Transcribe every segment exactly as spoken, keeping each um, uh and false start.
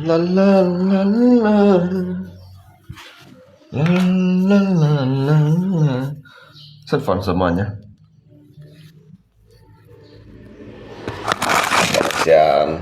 啦啦啦啦啦，啦啦啦啦啦。在放什么呢？想。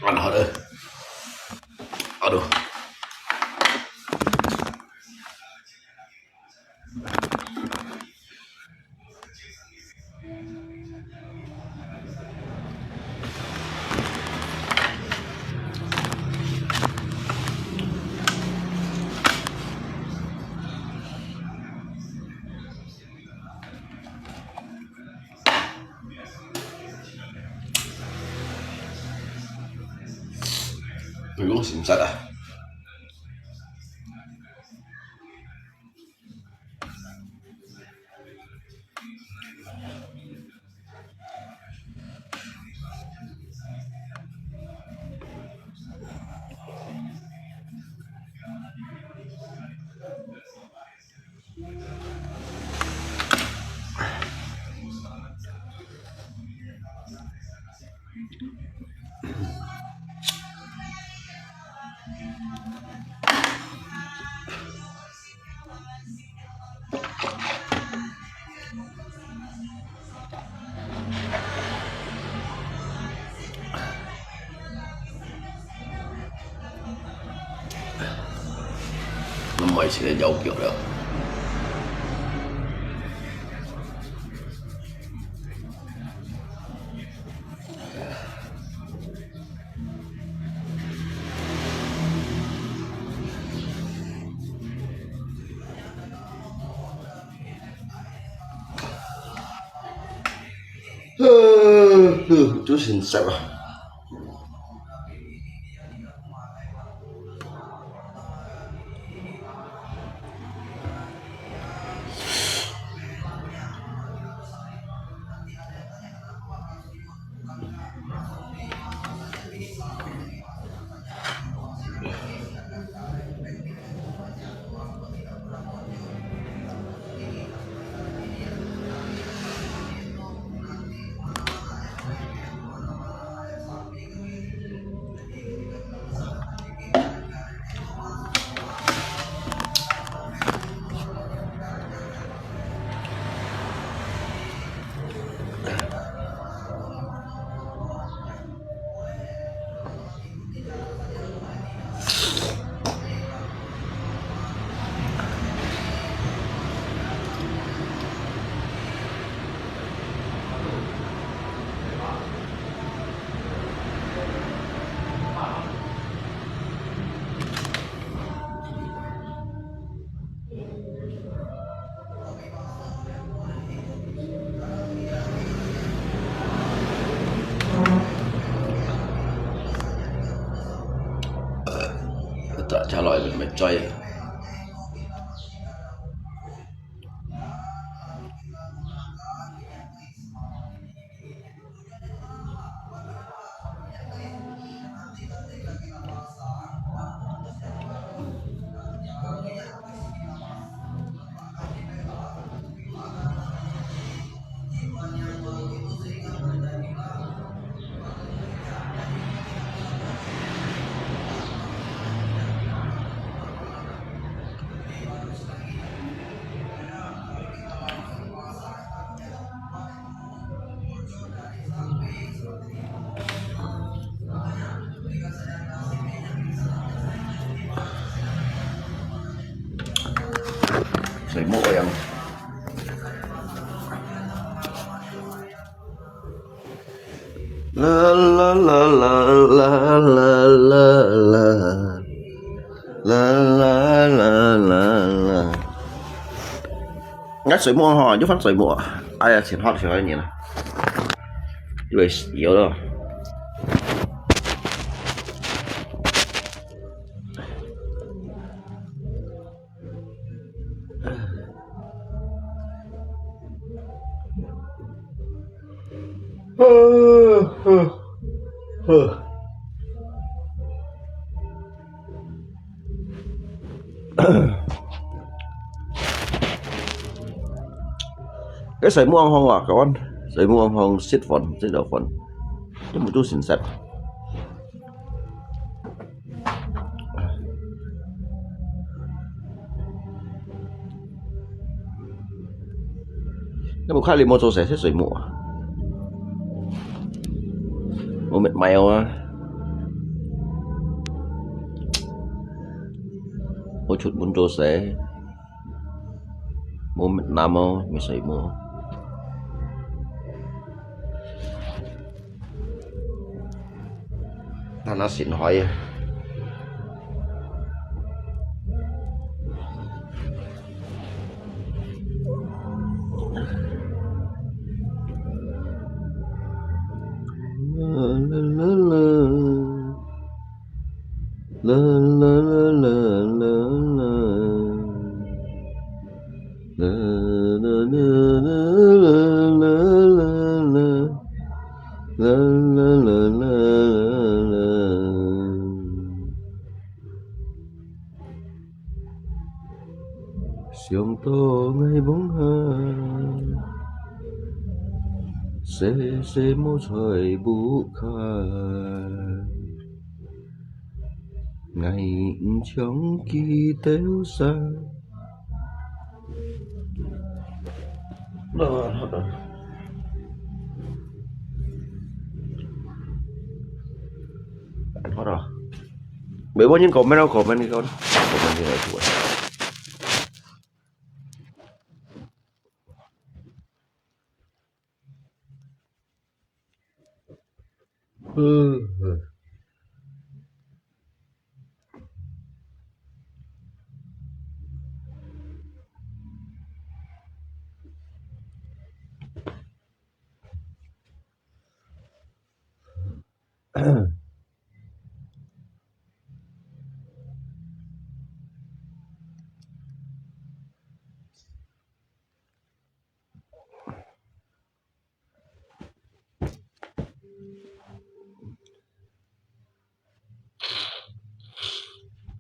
Ăn hot ơi. Aduh. Ui, có xịn sạch à.那么以前的要求了。 呃，呃，就先食啊。 Dah, calon lebih percaya. Soi muk yang. La la la la la la la la la la la la. Ngai soi muk ho, yo fan soi muk. Ai ya, sian hot sian ni la. Yo, yo lo. 該細妹仔啊，該款細妹仔食飯，食到飯，都毋都成食。 你無看你無做事，食水母啊？無買，買哦啊。無出門做事，無Vietnam哦，毋使無。但那先開啊。 想到𠊎往下，細細無在屋下，𠊎毋像佢兜儕。好了。 Mày bao nhiêu comment không? Comment đi con. Comment đi này của. Ừ.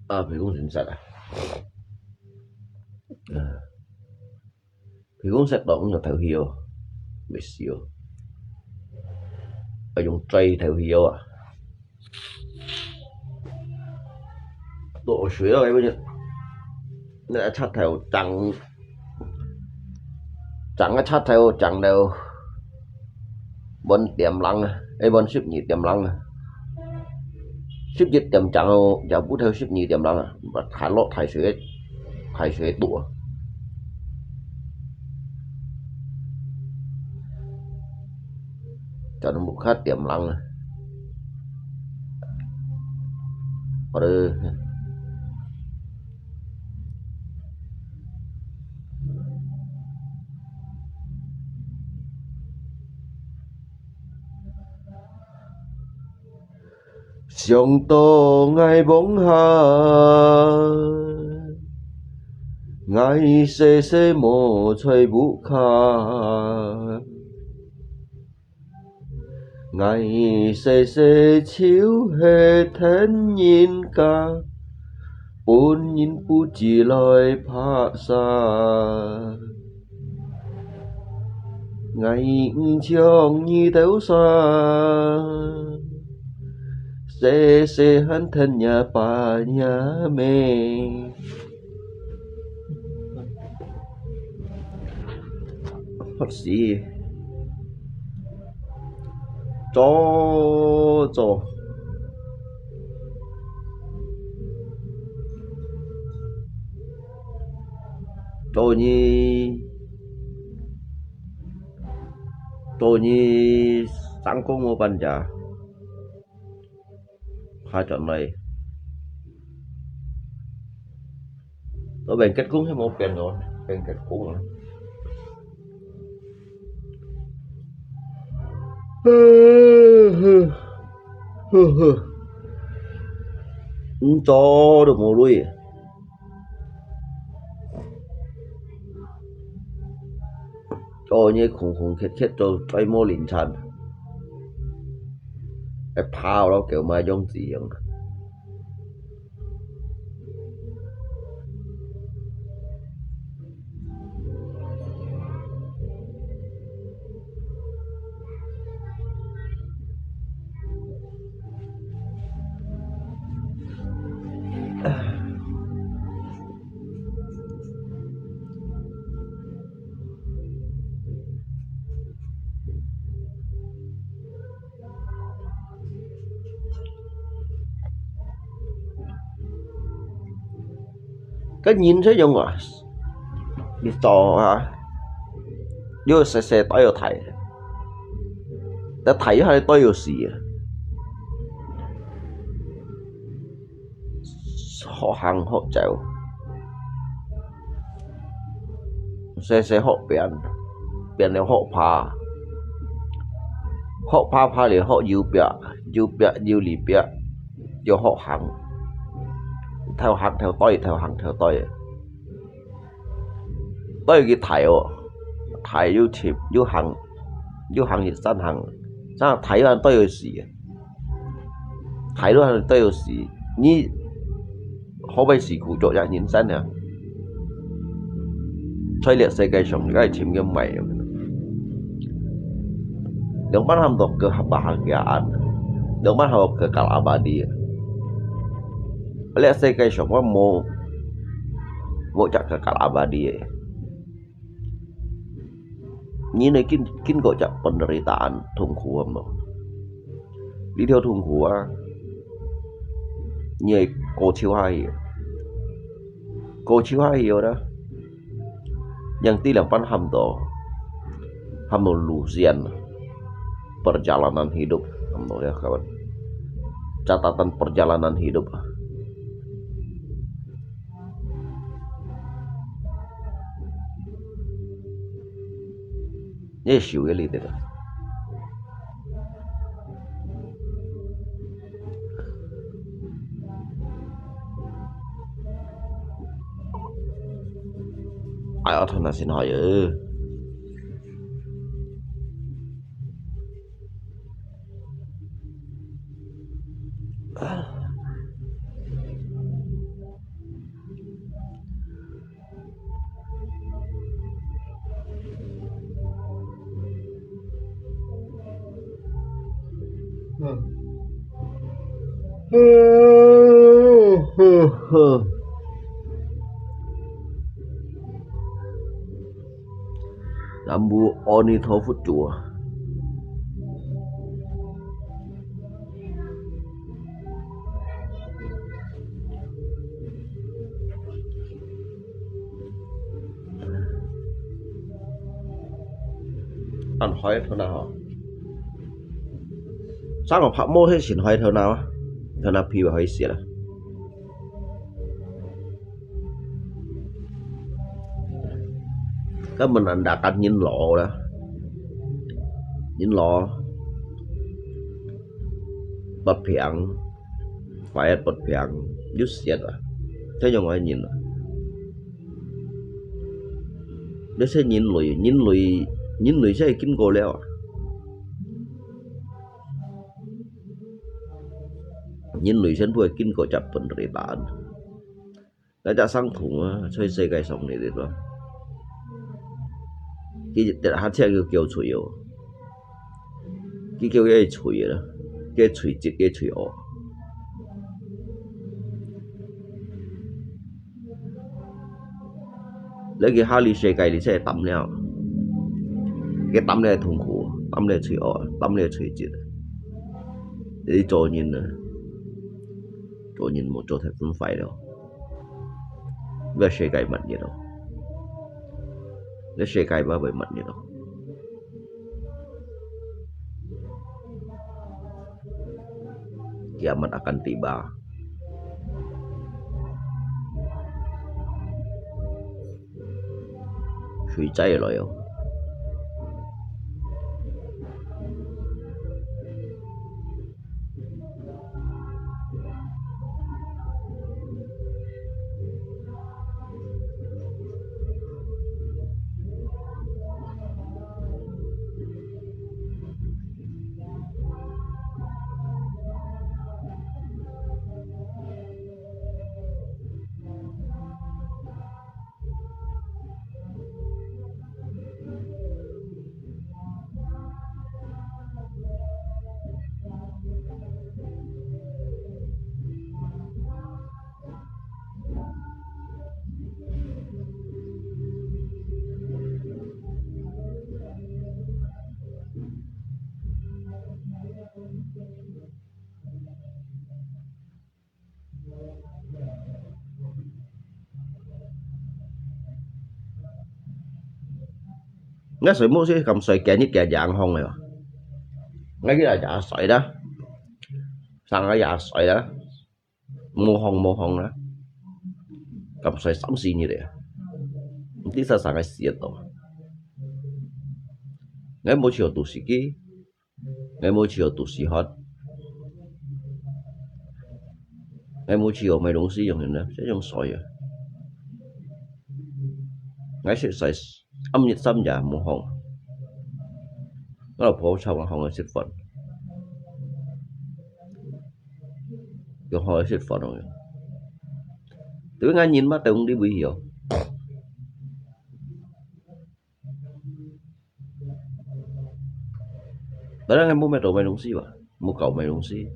À, Thủy Cung Sẹt à? À. Thủy Cung Sẹt đó cũng là thảo hiếu. Mệt xíu. À, dùng chay thảo hiếu à? Đổ suối rồi, bây giờ. Nó đã sát thảo trắng. Trắng á, sát thảo trắng đâu. Bốn điểm lắm à. Ê, bốn十二點零啊。十一點零哦，也毋到十二點零啊。還落大水，大水多。 Cho nó một khát tiềm năng à. Ở đây. Siang to ngai bông ha, ngai sê sê mô choi bu kha. Ngai sê sê chiu he then yin ka, pun yin pu chi loi pha sa. Ngai ung chiong nyi teu sa, sê sê han then nya pa nya me. Hot xì. Cho, cho. Cho nhi. Cho nhi. Sáng công một bàn trà. Hai chọn này. Tao bèn kết cúng hay một bèn rồi. Bèn kết cúng rồi. Ung cho được một lui. Cho nhi khủng khủng khiết khiết cho trai mô linh chan. Ai phao lo kiểu mà giống gì vậy? 該人這種啊，你到啊，又細細帶又大，但大又還帶又死啊，學行學走，細細學變，變了學爬，學爬爬了學右壁，右壁右裡壁，又學行，頭行頭帶，頭行頭帶。 對佢大哦，大又深，又行，又行一山行，山大又對佢死，大又對佢死，你後背死苦做呀，人生啊。在這世界上，你愛尋个買，兩班喊到个哈巴哈个安，兩班喊到个卡拉巴迪。這世界上我無，無隻个卡拉巴迪。 你呢經，經過隻penderitaan痛苦啊無？這條痛苦啊，你會過手下去，過手下去啦。Yang tidak pernah ham to, ham to lusian perjalanan hidup, ham to ya kawan. Catatan perjalanan hidup. 你係愁个你知道。哎呀，頭那先好耶。Nam mô A Di Đà Phật. Ăn hỏi thôi nào. Sáng mà Pháp mô thế xin hỏi thôi nào. Thôi nào phi mà hỏi xịt à. Cái mình ăn đã cắt nhìn lỗ đó. Nhìn lỗ. Bật phiang. Phải bật phiang. Dứt xiết à. Thế nhưng mà nhìn à. Nếu sẽ nhìn lùi, nhìn lùi, nhìn lùi sẽ kinh過leo à. Nhìn lùi sẽ phải kinh過chấp penderitaan. Nó chắc sáng thùng á, 在世界上呢，對吧？佢一下車佢叫喙哦，佢叫佢喙啦，佢喙疾，佢喙惡。你去下你世界，你先會擔了，佢擔了痛苦，擔了喙惡，擔了喙疾。你做人啊，做人莫做忒分壞了。 這世界末日咯，這世界會會末日咯。Kiamat akan tiba。水災來哦。該睡目睡敢睡，今日今日夜䟘个哦。𠊎今日夜睡啦，上個夜睡啦，無䟘無䟘啦，敢睡三四日个啊，毋知啥上個時節到。𠊎無去到肚屎飢， 𠊎無去到肚屎渴，𠊎無去到買東西用个呢，這種睡啊。𠊎食睡暗日三夜無䟘，𠊎老婆吵𠊎䟘來食飯，用䟘來食飯哦。對𠊎人嘛，等你位哦。 本來𠊎無買到買東西吧，無搞買東西，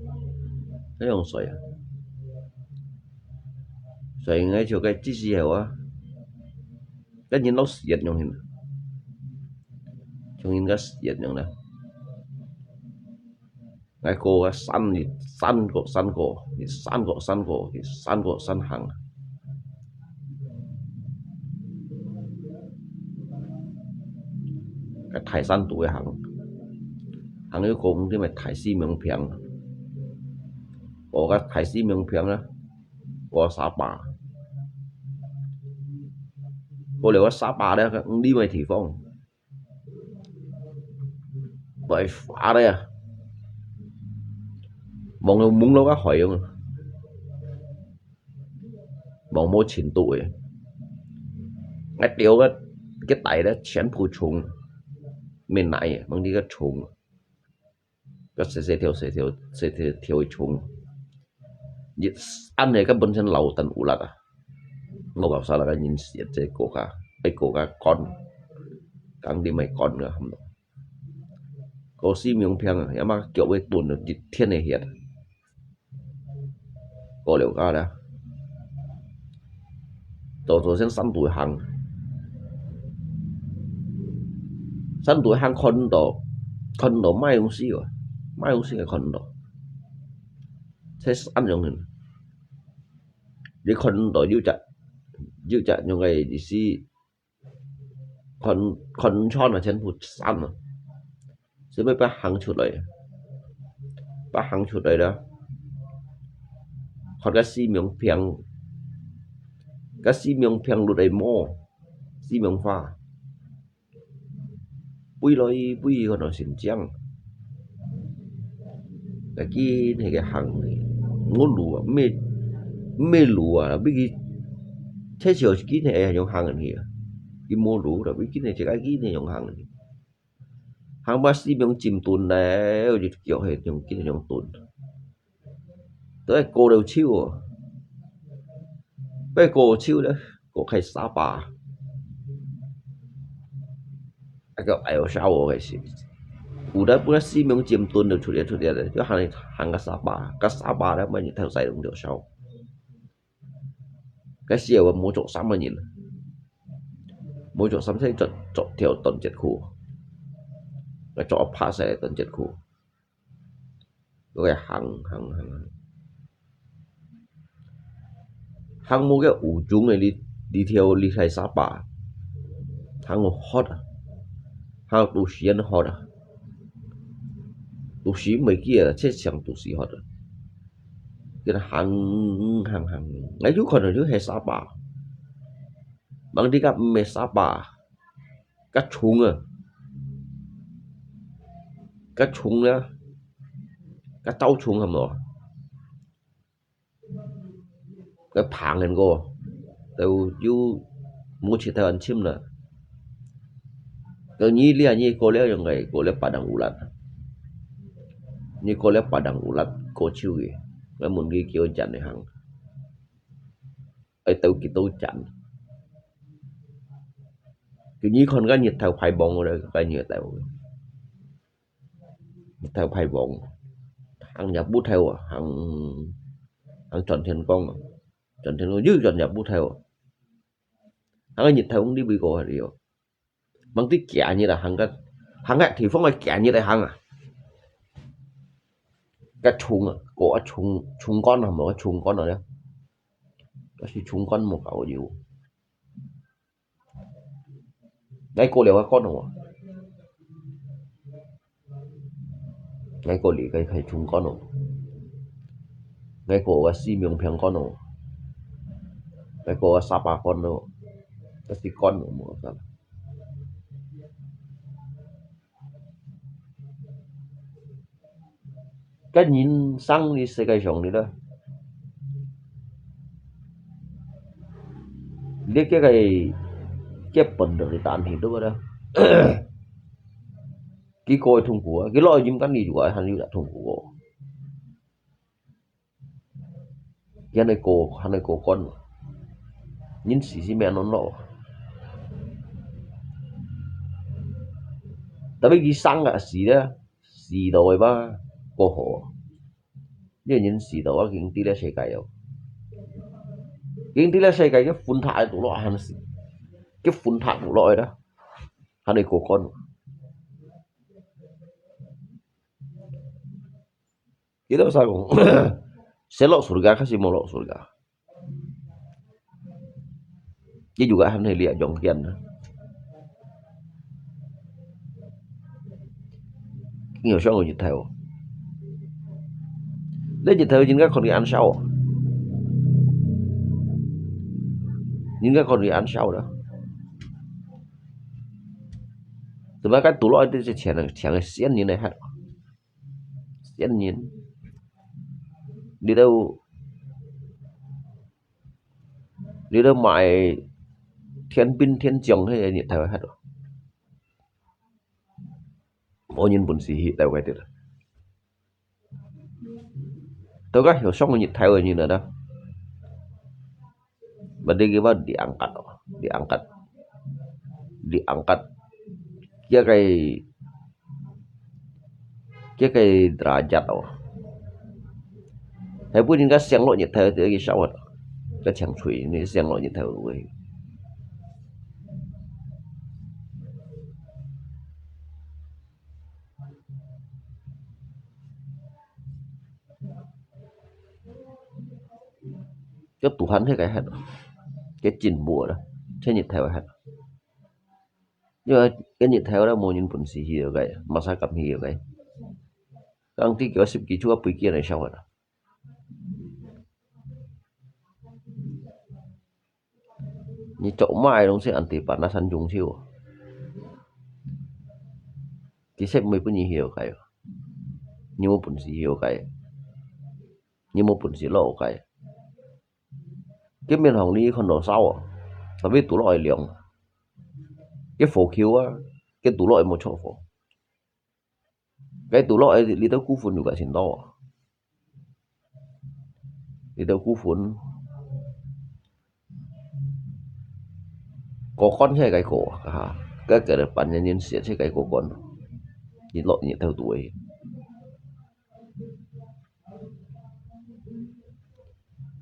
該樣睡啊。所以𠊎就該這時候啊，該人老死一樣形，像人家死一樣啦。 𠊎過个山，日山過山過，日山過山過，日山過山行。該大山肚个行，行又過毋知咩大西門坪，過个大西門坪啊，過沙巴，過了个沙巴咧，毋知咩地方。 白花个啊，望到望到个海洋，望無盡頭个。該條个，个帶个全部蟲，咩泥啊，望你个蟲，个細細條細條細細條个蟲。 日暗个，該本身老等有力啊。我搞啥那個人死這國家，這國家乾，講你咪乾个，喊到。過西門坪啊，也嘛腳會斷了，一天个血。過了家了。 走走先山肚行，山肚行看到，看到賣東西哦，賣東西个看到，這是恁樣个。你看到有隻，有隻樣个意思，看，看穿啊，全部山啊。 所以愛行出來，愛行出來了。看个西門坪，个西門坪落來無，西門花，飛來飛去看到新疆。該今日个行呢，無路啊，毋係，毋係路啊，要去，這就係今日个用行去啊，佢無路了，要今日自家今日用行去。 行到西門盡斷咧，就腳係用緊用斷。都係過了手哦，愛過手咧，過開沙巴。啊，个哎喲，嚇我个死！有得本來西門盡斷就出來出來咧，就行行个沙巴，个沙巴咧，乜日頭曬到就燒。 該時候無著衫个人，無著衫，所以著，著條短截褲，該著白色个短截褲，該行，行，行，行。行到該雨中个，你，你條，你條沙巴，行到渴啊，行到肚屎眼渴啊，肚屎毋會飢啊，切像肚屎渴啊。 佢行，行，行，𠊎就看到就係沙巴，吂知个毋係沙巴，該蟲啊，該蟲啊，該招蟲係無？該爬人个，都有無去台灣尋啦。該你這你過了用个，過了巴當烏拉，你過了巴當烏拉過手个，𠊎問佢叫人个行。 愛兜幾多錢？佢你看該日頭排望个咧，該日頭，日頭排望，行也毋透啊，行，行轉天光啊，轉天光又轉也毋透啊，行个日頭往呢位過去哦。 吂知幾日啊，行个，行个地方个幾日來行啊。該蟲啊，過啊蟲，蟲乾啊，無蟲乾啊咧。該係蟲乾無搞有。來過了个乾哦。，𠊎過這个係充關哦，𠊎過个使命平關哦，𠊎過个沙巴關哦，該係關哦，無个。 个人生在世界上呢啦，你个个个本來个單體對不對？佢過个痛苦啊，佢落陰間地就還有一痛苦哦。 佢還係過，還係過關，人死死命安樂。Tapi佢生啊死咧，死到个吧，過好啊。因為人死到啊，經歷了世界哦，經歷了世界，佢分拆个肚落還係，佢分拆肚落个啦，還係過關。 Kita bisa講，先落surga，還係無落surga？佢juga還係這樣件啊。有想有日頭，這日頭應該可能恁燒哦，應該可能恁燒啦。怎麼該堵落這些錢呢？錢个先人來看。 先人，你兜，你兜買天兵天將，該日頭還哦，無人本事去兜該兜啦。兜該有上日頭个人了啦。 Berarti kita diangkat, diangkat, diangkat. Dia cái, dia cái derajat oh. Hai pun ka siang lo nhiệt thở thì cái sao hả? Cái chàng chuối này siang lo nhiệt thở rồi. Cái tu hành thế cái hết, cái進步đó, thế nhiệt thở hết. Nhưng mà cái nhiệt thở đó mua những bún xì hiểu cái, mà sao cảm hiểu cái. Cái ông tí kiểu sip kỳ chua bùi kia này sao hả? Nyi chok mai dong si anti panasan jung siu. Ki sep mui pun nyi hiu kai. Nyi mo pun si hiu kai. Nyi mo pun si lo kai. Ki miền hong li kon do sao. Tapi tu lo ai liang. Ki fo kiu a. Ki tu lo ai mo chok fo. Cái tu lo li tao cú phun juga sin to. Li tao cú phun. Có con thế cái cổ ha. Cái cái là bản nhân nhân sẽ thế cái có con. Li lo nhiệt thao tuổi.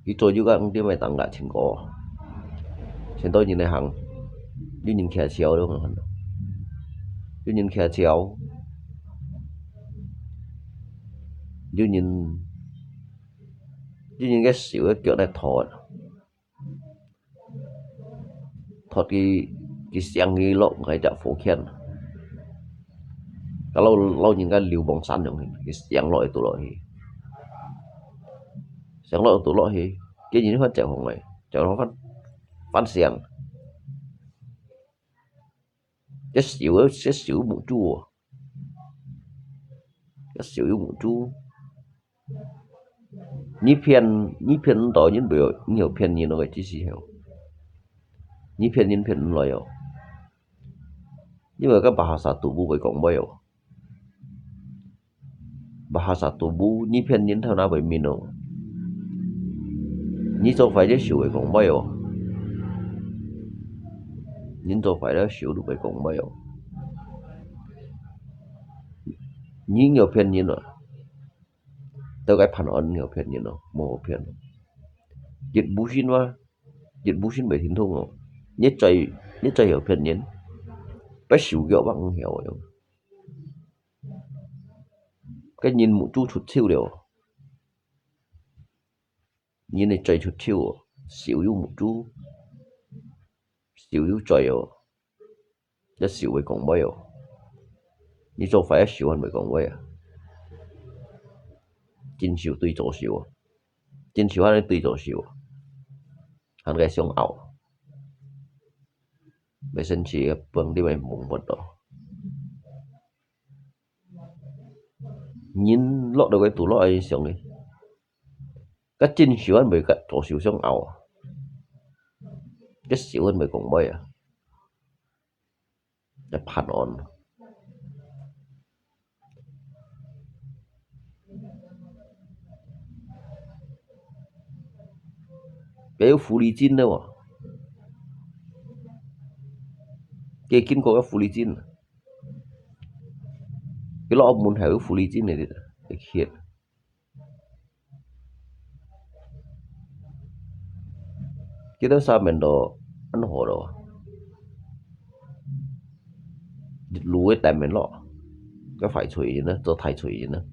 Ki cho yu kang ti mai tang ga ching ko. Chen to nyin nai hang. Yu nyin kia chiao lo. Yu nyin kia chiao. Yu nyin, yu nyin cái siu cái kiểu này thò. Thot ki, ki siang ki lok ngai jak fo kian. Ka lo, lo nyin ka liu bong san yong hin, ki siang lo tu lo hi. Siang lo tu lo hi. Ki nyin fan jak hong ngai. Jak hong fan, fan siang. Cái siu, cái siu mu chu. Cái siu mu chu. Nyi phiên, nyi phiên to nyin bèo, nyi phiên nyin lo cái chi si heo. Nyi phiên nyin phiên lo yo. Nyi bèo cái bahasa tubuh bèo kong bèo. Bahasa tubuh, nyi phiên nyin thao na bèo min lo. Nyi cho phải cái siu bèo kong bèo. Nyin cho phải cái siu lu bèo kong bèo. Nyi nyi phiên nyin lo. Tao cái phản ứng nhiều phiền nhìn nó, mô phiền. Dịch bú xin mà, dịch bú xin bảy thính thông rồi. Nhất trời, nhất trời hiểu phiền nhìn. Bác sửu kiểu bác không hiểu rồi. Cái nhìn một chút chút xíu đều. Nhìn này trời chút xíu, xíu yu một chút. Xíu yu trời rồi. Cái siu với con bơi rồi. Như cho phải siu hơn với con bơi à. 正手對左手啊，正手還對左手啊，還該相拗，會生氣，分你會摸不到。人落到該肚落去想呢，該正手還袂佮左手相拗啊，該手還袂講話啊。 來判案。該有狐狸精个哦，該經過个狐狸精，該落門還有狐狸精个，該去。 佢兜上面都恁好咯，一路个頂面咯，个壞嘴人呢，做大嘴人呢，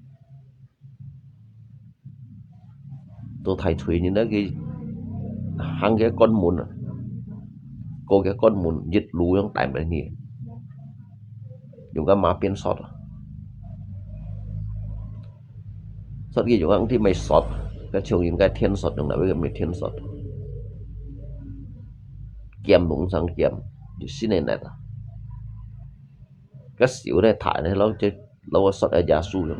做大嘴人呢，佢行个關門啊，過个關門，一路用頂面去。 用个馬鞭索啊。索佢用个毋知咩索，个像人个天索，用來个咩天索。劍攏上劍，就新个呢啦。个手呢，打呢，老只老个索个耶穌用。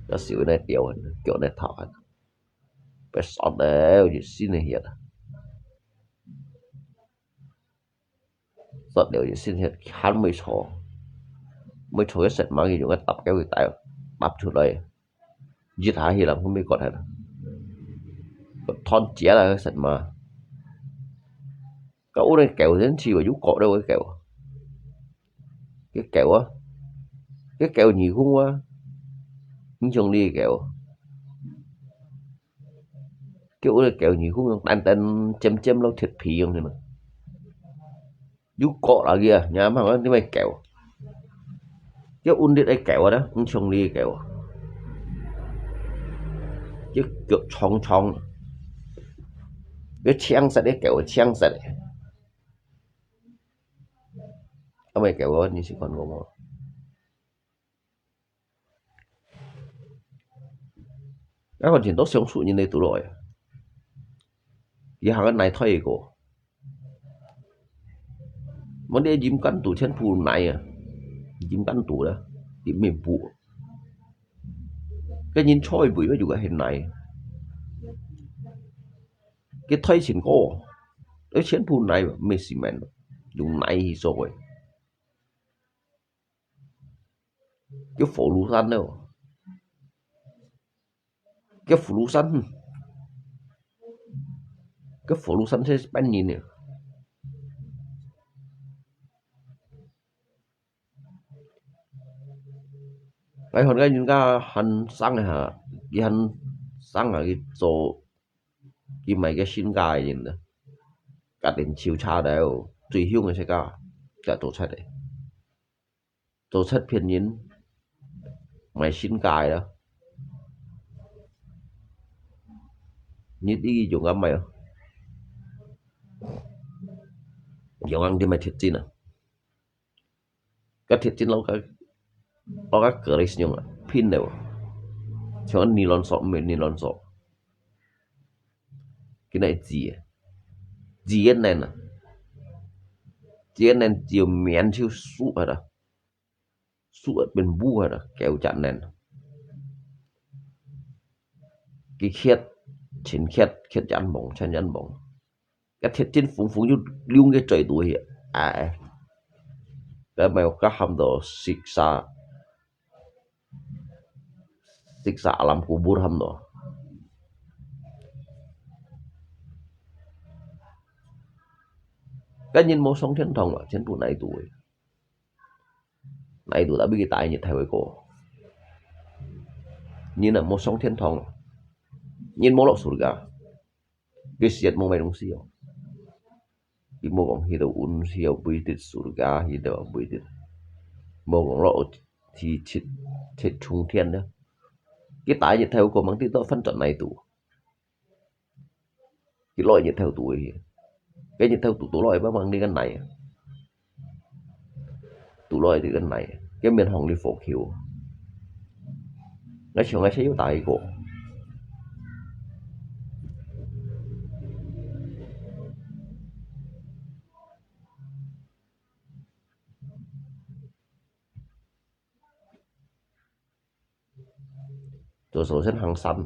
个手呢，吊，腳呢，打，被索了，就新个血啊。 煞了一身血，還未坐，未坐个神馬，佢用个搭个位帶搭出來，一下去啦，後尾過來啦，斷截啦个神馬，个屋裡狗真係有角了个狗，个狗啊，个狗耳公啊，你像你个狗。 叫屋裡狗耳公樣，單單尖尖咯，鐵皮樣个嘛。有角啦佢啊，你阿媽講你咪狗。叫溫烈个狗啊，毋像你个狗啊。叫腳長長，叫青色个狗，青色个。阿咪狗啊，你識看過無？ 該反正都相處人个肚落啊，佢行个泥退个，問題陰間肚全部泥啊，陰間肚啦，佢面部，个人坐位位就係泥，佢退前个，佢全部泥，毋係cement，用泥去做个。 叫火爐山咯，叫火爐山，叫火爐山係半人个。𠊎看个人家還生啊，佢還生啊，佢做，佢買个身家个人啊，家庭超差了，最凶个自家，家做出來。 做七片人，買身家啦。你，你用啊買啊？用啊，你買鐵證啊？个鐵證攞个，攞个glass用啊，拼了，像尼龍索，毋係尼龍索。佢那紙啊，紙个呢啊，紙个呢只有棉就輸了啦。 輸變烏啊，狗隻呢。佢血，全血，血眼望，全眼望。个鐵證紅紅又流个嘴肚去，哎，該咪个喊到siksa，siksa alam kubur喊到。个人無上天堂啊，全部泥肚个。 泥肚tapi佢大日頭會過。人啊，無上天堂，人無落surga，佢食無麼東西哦。佢無講去到運氣哦，毋得surga，去到毋得，無講落去七，七重天呢。佢大日頭過，吂知道翻轉泥肚。 佢落日頭肚去，該日頭肚肚落去，挷挷你个泥啊，肚落去你个泥啊，該面向你火球。來像𠊎先有打一個。左手先行三。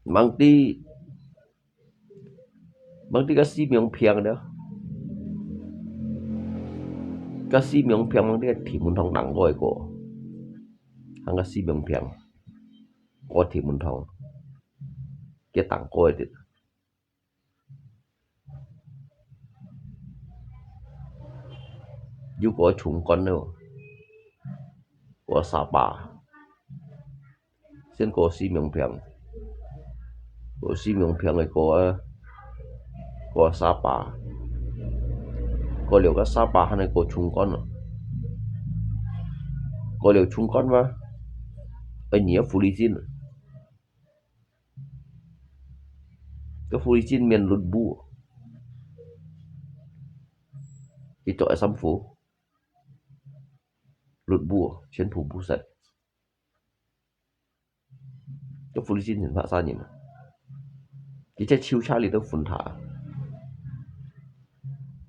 吂知，吂知个四名平了。个四名平，吂知个天文堂當高个高。行个四名平，高天文堂，个當高个。 又過衝關了，過沙巴，先過四名坪，過四名坪个過啊，過沙巴，過了个沙巴還係過衝關咯，過了衝關嘛，愛你个狐狸精。 个狐狸精面綠布，佢著个衫褲，綠布，全部布色。个狐狸精很怕啥人啊？佢在手車裡頭分他，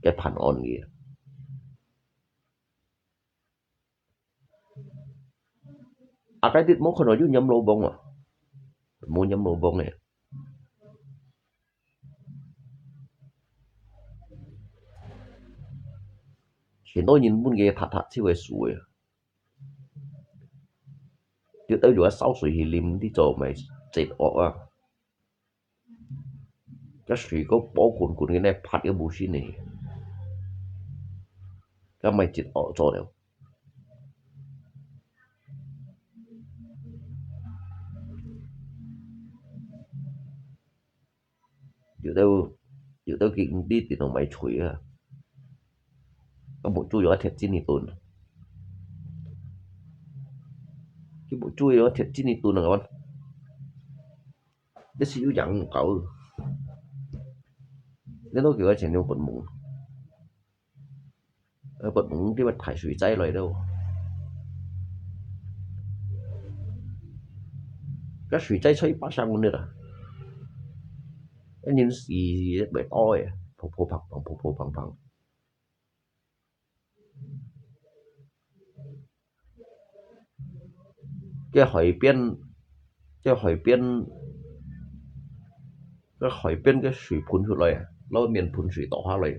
个辦案个。 啊，該日無看到有閻羅王啊？無閻羅王呢。全部人分佢踢踢手个輸个。就到有燒水去淋，你做麼个節惡啊？ 个水果包滾滾个呢，潑个無心个，个麼个節惡做了。有兜，有兜佢毋知點樣買水啊，个目珠有一鐵筋一頓，佢目珠有一鐵筋一頓啊，這是有養狗。你都叫佢前兩發夢，呃，發夢這個大水災來了，該水災才一百三十日啊，一年四百多个，噗噗砰砰，噗噗砰砰。 个海邊，个海邊，个海邊个水噴出來啊，摎面噴水倒下來，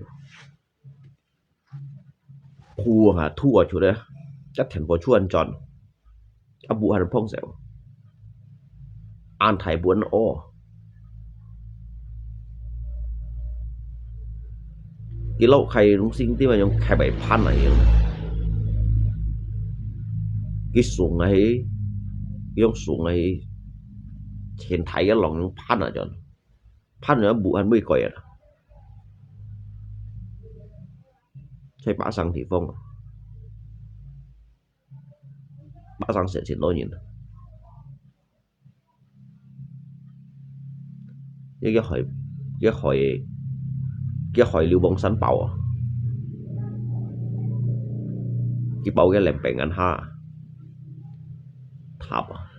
吐啊，吐啊出來，个田火出恁轉。 啊，毋係放手，恁大本哦。佢老開用心地方用開擺盤來用，佢送來，用送來，前台个人用盤來轉，盤來毋係會改啊，在巴生地方啊。 巴生死盡多人。一個海，一個海，一個海流往上爆啊！佢爆个連平安下，塌啊！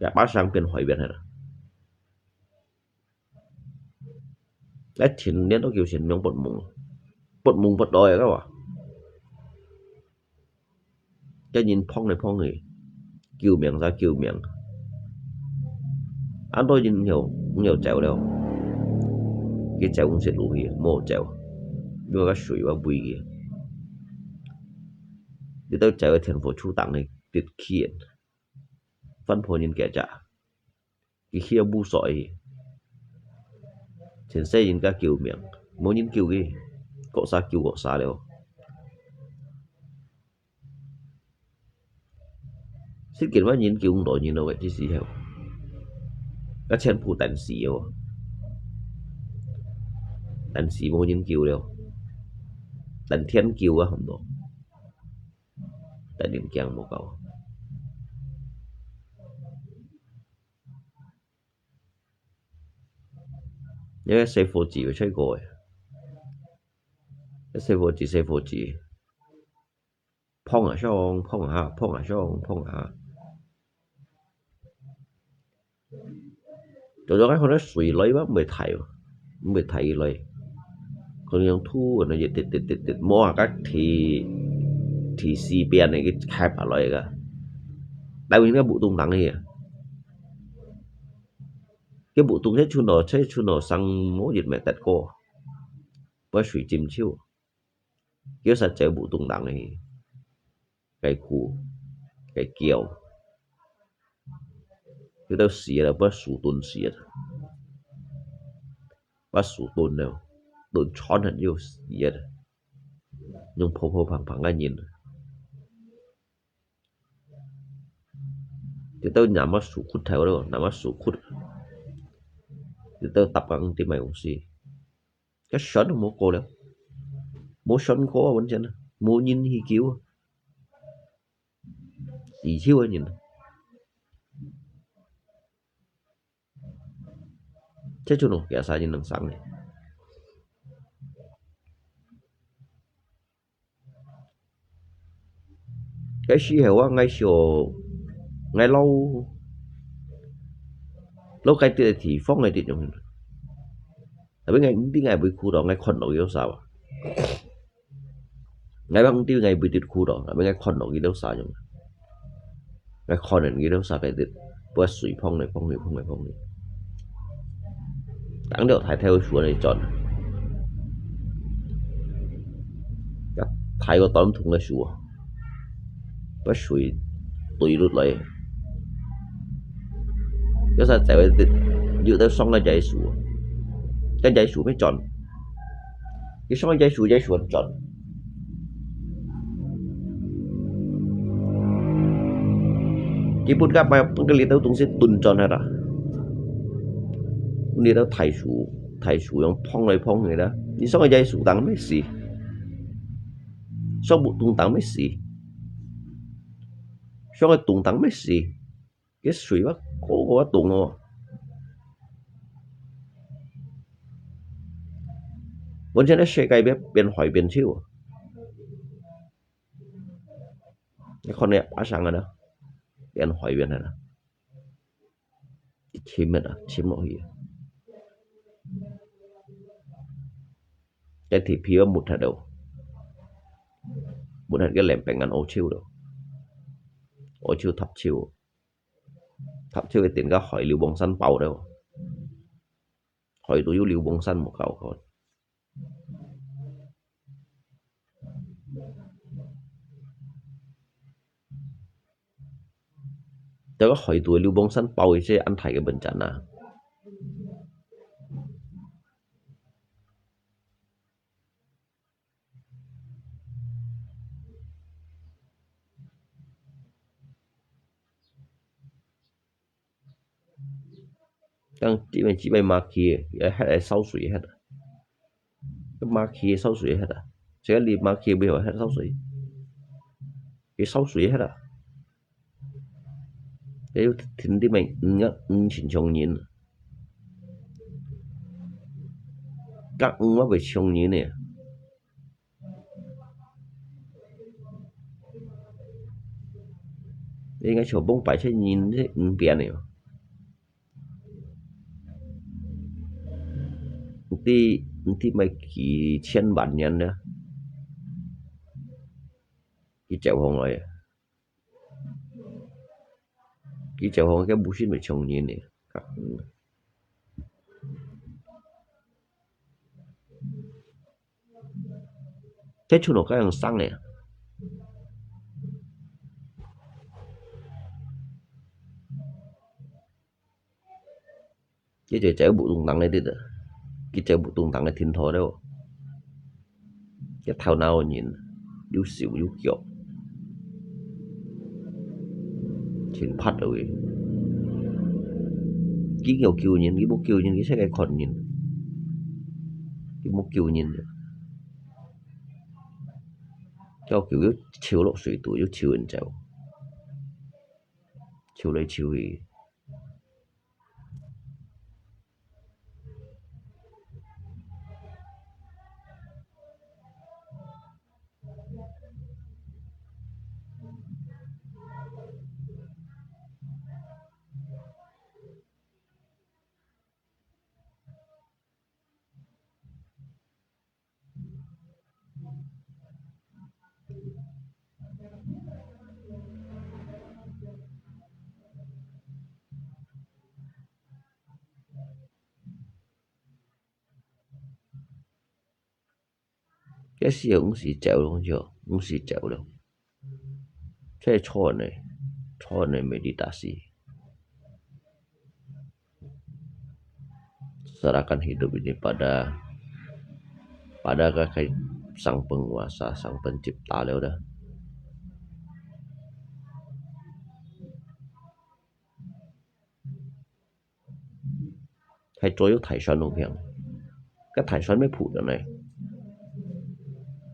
一巴生變海變去了。 來停電都叫神明發夢，發夢發到个哇！个人碰來碰去，救命就救命！恁多人毋曉，毋曉走了，佢走毋識路去，無走，因為个水會飛佢。你兜走个天火出動个，跌去，翻破人家家。 佢去無所以，全世人家救命，無人救佢，各儕救各儕了。實際上人救毋到人咯，這時候，該全部等死哦，等死無人救了，等天救啊，差毋多，等人驚無夠。 一個細伙子有出過个，細伙子，細伙子，碰啊上，碰啊下，碰啊上，碰啊下。 做做該可能水來嘛，毋會大哦，毋會大來。可能用土，可能一滴滴滴滴，摸下个地，地四邊个去開發來个。但係應該無動盪个啊。佢無動，這村落，這村落上無一米得高，不水浸手。 佢實在無動盪个，該哭，該叫，佢都死了，不樹墩死了，不樹墩了，墩穿很又死了，用破破碰碰个人，佢都那麼樹窟頭了，那麼樹窟，佢都搭緊啲麼東西。 該船都無過了，無船過啊，完全啊，無人去救啊，死手个人啊。這種咯，幾儕人能生呢？該時候啊，𠊎想，𠊎老，老該地个地方个地方。Tapi𠊎毋知𠊎會哭到，𠊎看到佢兜儕啊。𠊎毋知𠊎會得哭到，tapi𠊎看到佢兜儕樣。 𠊎看到佢兜儕个，把水碰來碰去，碰來碰去。等到大頭船來轉，一大个擔桶个樹啊，把水對落來。有時走个，有兜上个椰樹，該椰樹愛轉，佢上个椰樹，椰樹轉。 佢分該，分該這兜東西蹲轉下啦。分這兜大樹，大樹樣碰來碰去啦。你上个椰樹頂乜死，上無動盪乜死，上个動盪乜死。 該水啊，高高啊動哦。完全个世界變，變壞變臭啊！你看你阿生啊，變壞變啊，沉个啊，沉落去啊！該地皮啊，沒忒了，沒忒个連平安烏臭了，烏臭塌臭。 塔就一定个海流往上包了。海都有流往上無搞搞。這个海都流往上包一些安泰个文章啊。 像這邊，這邊馬去个，也係燒水个。該馬去个燒水个啊，這个你馬去个毋會係燒水，佢燒水个啊。 你有聽到無？魚啊，魚親像人，該魚啊會像人呢。你應該像崩擺出人，這魚變个哦。毋知，毋知麼个幾千萬年呢，佢走上來个。 佢就好个無心个像人呢。這村落該樣生个。 佢就走無動盪个地啊，佢走無動盪个停拖了。佢頭腦个人，有手有腳，真拍到佢。佢有救人，佢無救人，佢先來看人，佢無救人。叫救又泅落水肚，又泅人走，泅來泅去。該時候毋使走咯，就毋使走咯。在坐呢，坐呢meditasi。Serahkan hidup ini pada, pada ka kay Sang Penguasa, Sang Pencipta了的。係做有大船路平，該大船要浮个呢，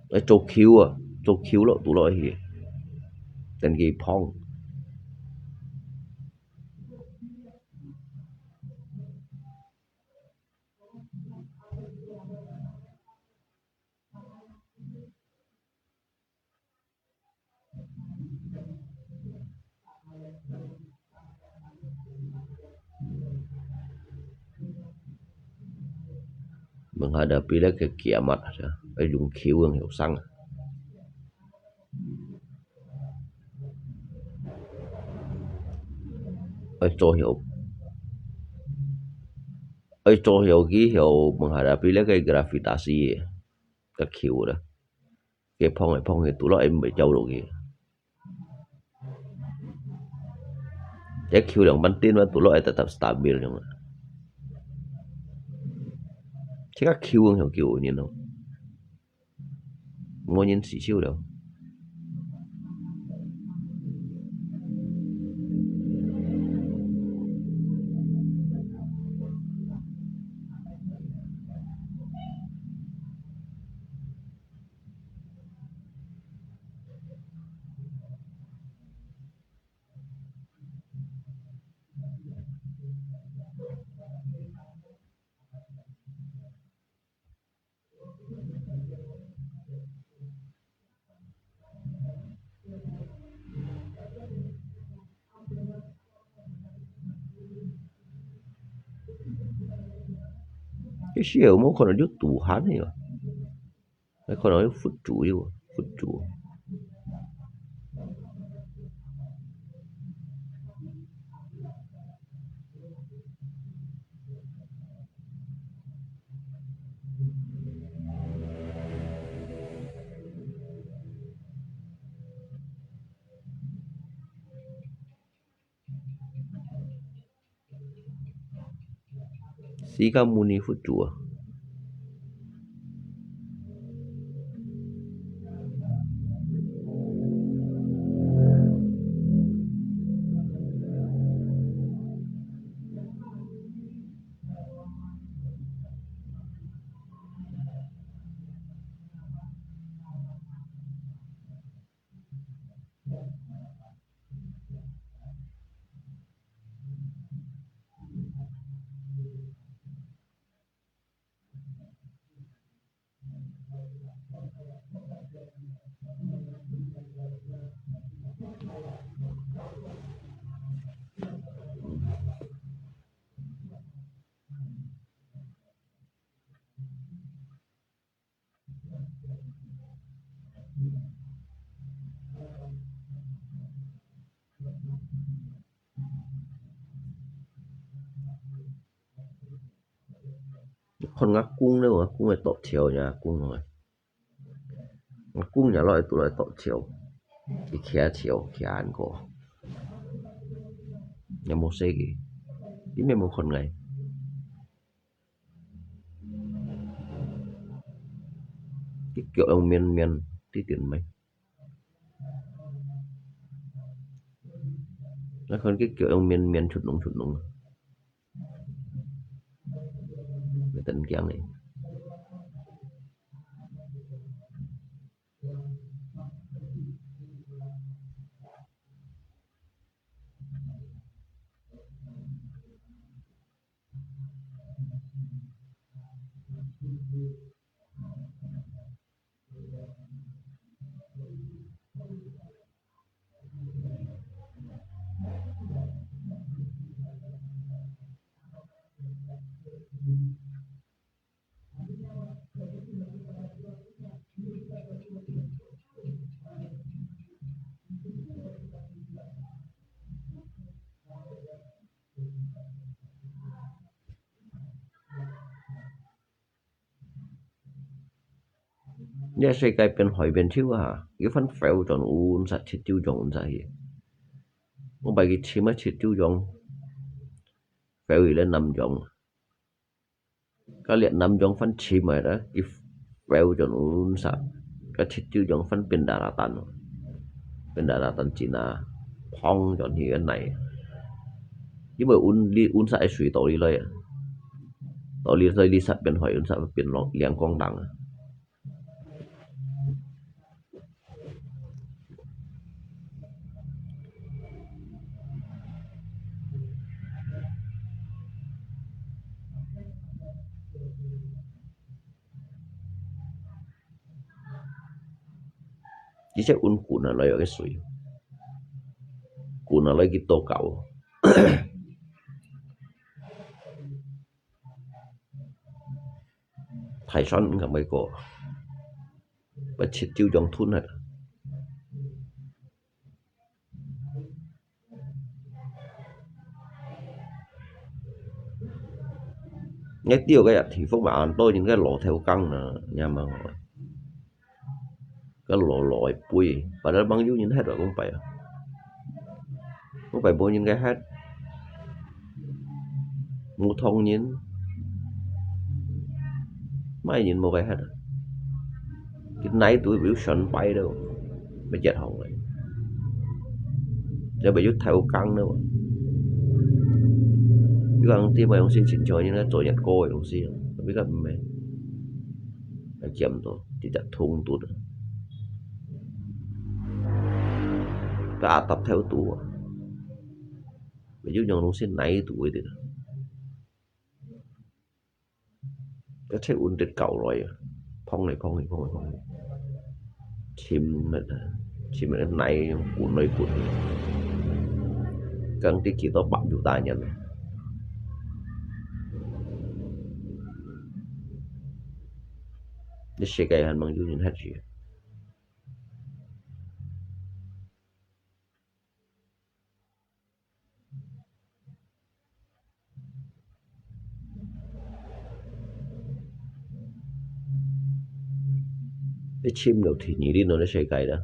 愛做橋啊，做橋落，渡落去，等佢碰。Menghadapi lagi kiamat，愛用橋个後生啊。愛做曉，愛做曉佢曉menghadapi lagi gravitasi个橋啦。 佢碰來碰去，渡落去毋會掉落去。這橋兩半釘嘛，渡落去tetap stabil樣啊。這个橋樣有救人咯，無人死手了。 這時候無可能有堵閒个啊。 那可能有佛祖有啊，佛祖。釋迦牟尼佛祖啊。 看吾公咧，吾公个剁樵呀，吾公个。吾公也落去，拄落去剁樵，佢徛樵，徛恁高，也無細个，你乜無看𠊎。 佢腳樣綿綿，知點咩？𠊎看佢腳樣綿綿，出瀧出瀧啊。乜真驚呢。這世界變海變潮啊，佢翻浮轉溫室，七九種溫室去。往擺佢尋个七九種，浮去了南洋。該列南洋翻尋來了，佢浮轉溫室，該七九種翻變daratan。變daratan Cina，膨轉去个泥。因為溫，你溫室个水倒入來啊，倒入來，你室變海，溫室變亮，亮光亮啊。 這隻溫滾啊來个水，滾啊來幾多高？大山毋敢愛過，把七九種吞下。 𠊎釣个呀，地方嘛，恁多人个螺頭梗呢，你看嘛，个螺螺个背，padahal吂有人歇啊，講白啊，講白無人个歇，無唐人，麼人無个歇啊？ 佢泥肚有船擺了，愛結行个，也會有偷工了。有人知麼東西親像人家做日光个東西，比較毋係，愛減到直接通肚了。該阿達偷肚啊，會有樣東西泥肚个。 該隻溫直搞來啊，膨來膨去，膨來膨去，深个，深个泥滾來滾去，講得幾多百有大年了。這世界還吂有人歇住。 你深入去泥裡頭个世界啦。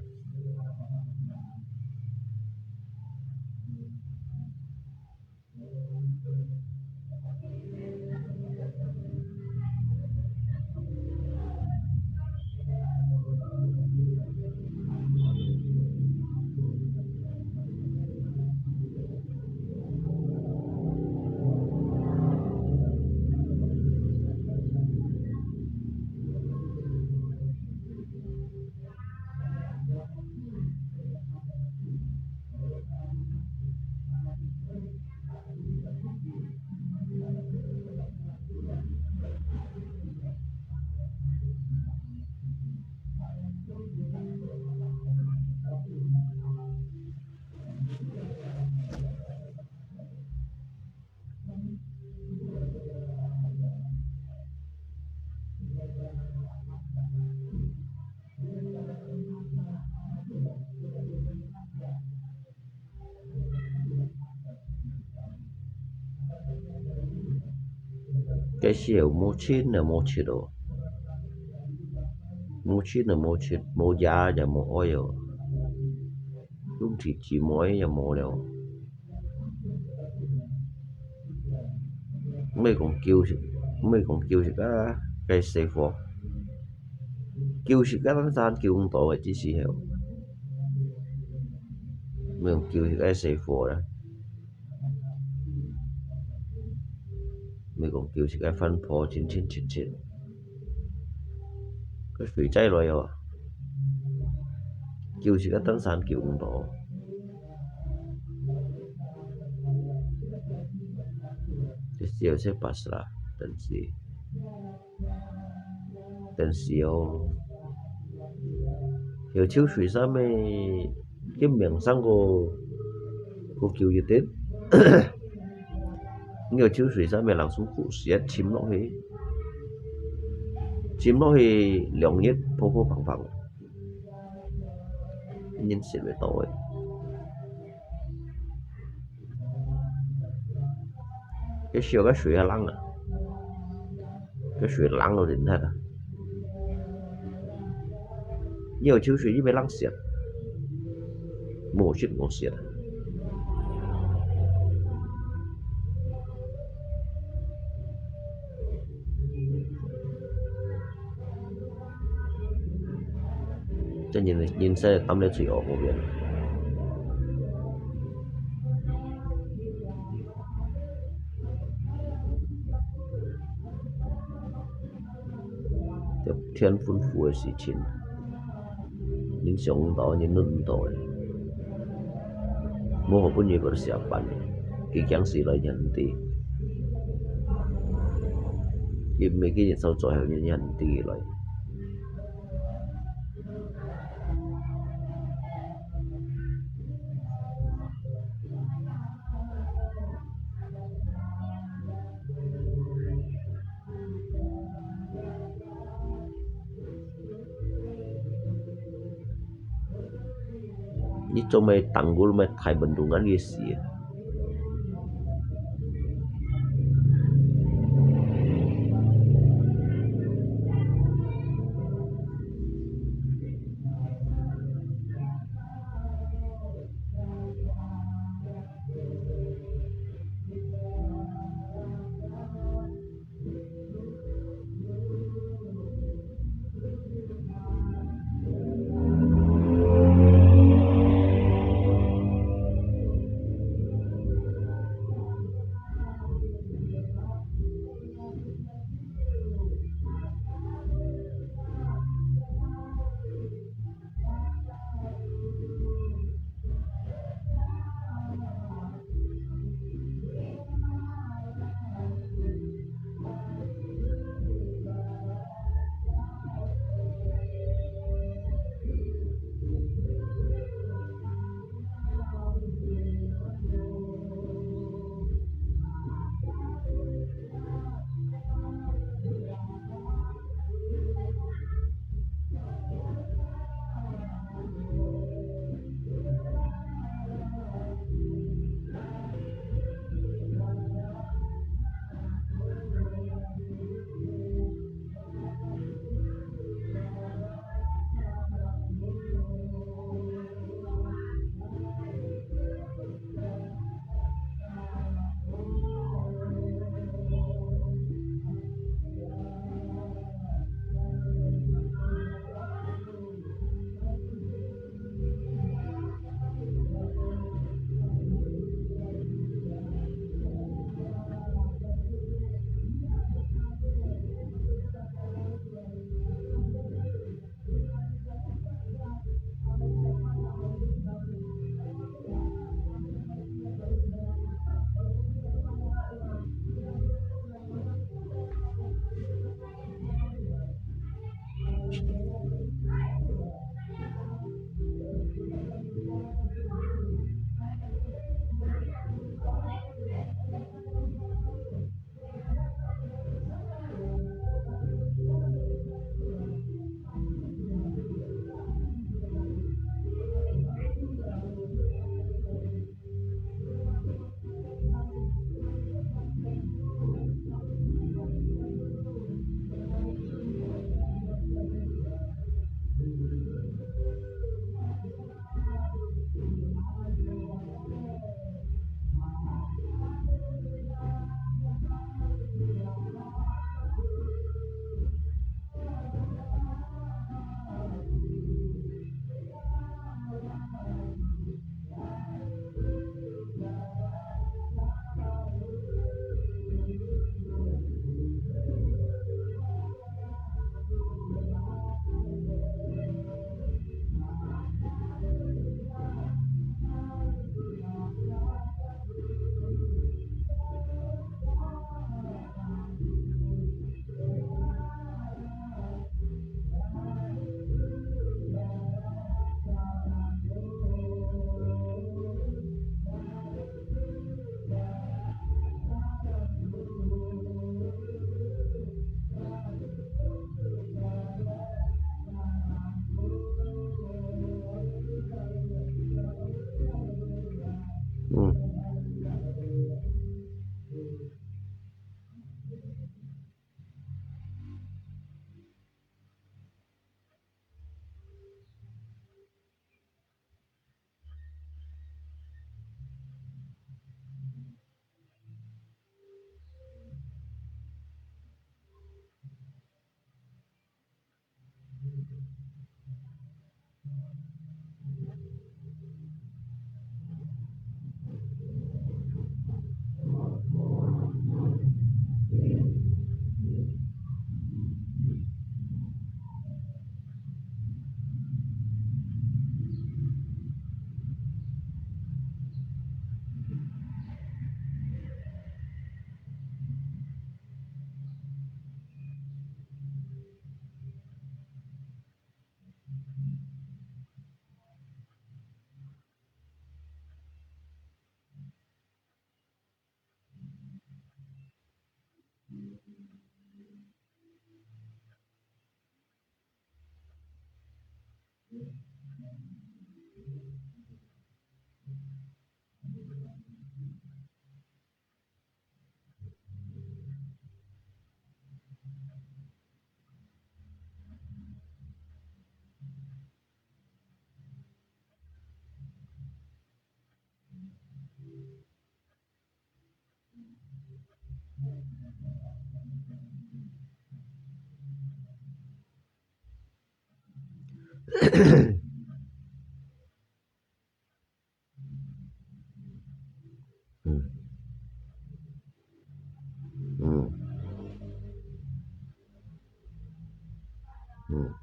該時候無親也無戚哦，無親也無戚，無爺也無哀哦，兄弟姊妹也無了。 毋係講舊時，毋係講舊時啊，該細貨，舊時啊，單單救毋到个，只時候，毋係講舊時个細貨啦，毋係講舊時个番婆親親戚戚。 該水災來哦，救時个單單救毋到。這時候係pasrah，但是，但是哦，有潮水衫个，佢名聲个，个救一點。 你个潮水衫个人手苦死啊，浸落去，浸落去兩日，泡泡嘭嘭，人食袂到个。該燒个水啊冷啊，該水冷到人忒啊。你有酒水，你毋好食，無食我食啊。 這人，人生擔了最後後面。這天吩咐个事情，人想毋到，人諗毋到个。無好本日無下班，佢驚死來人毋知。佢毋係今日走，最後日人毋知佢來。 你做麼个耽誤麼个大運動啊？你死啊！嗯。嗯。嗯。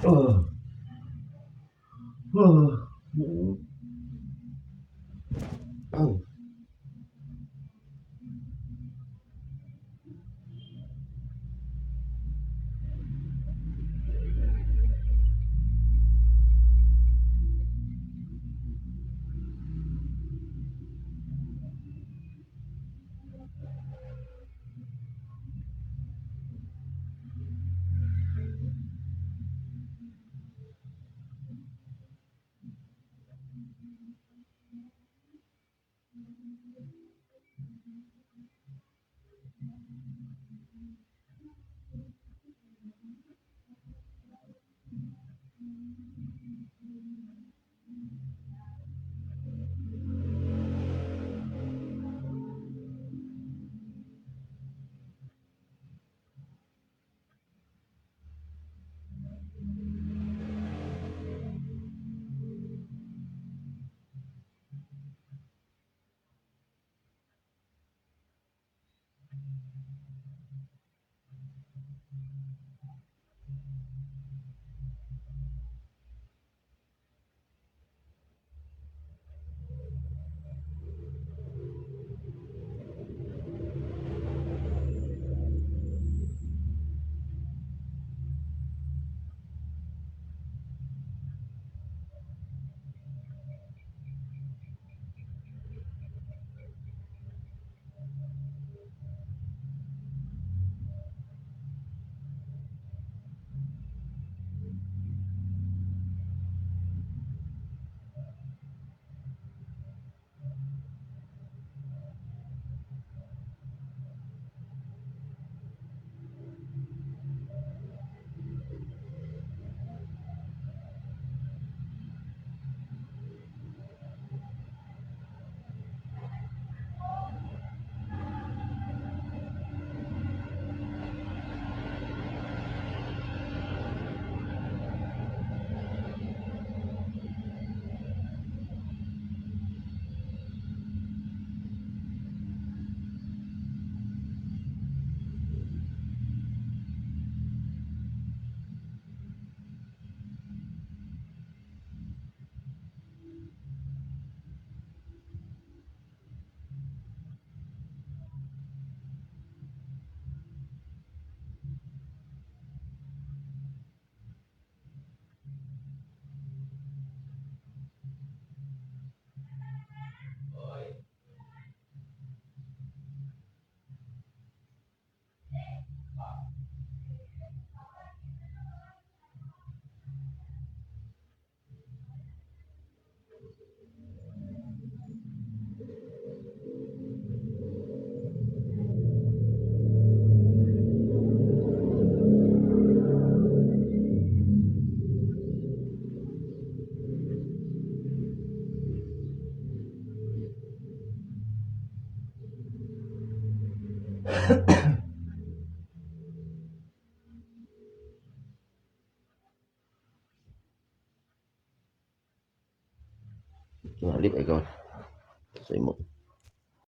呃，呃，嗯，嗯。啊，你來講，水母。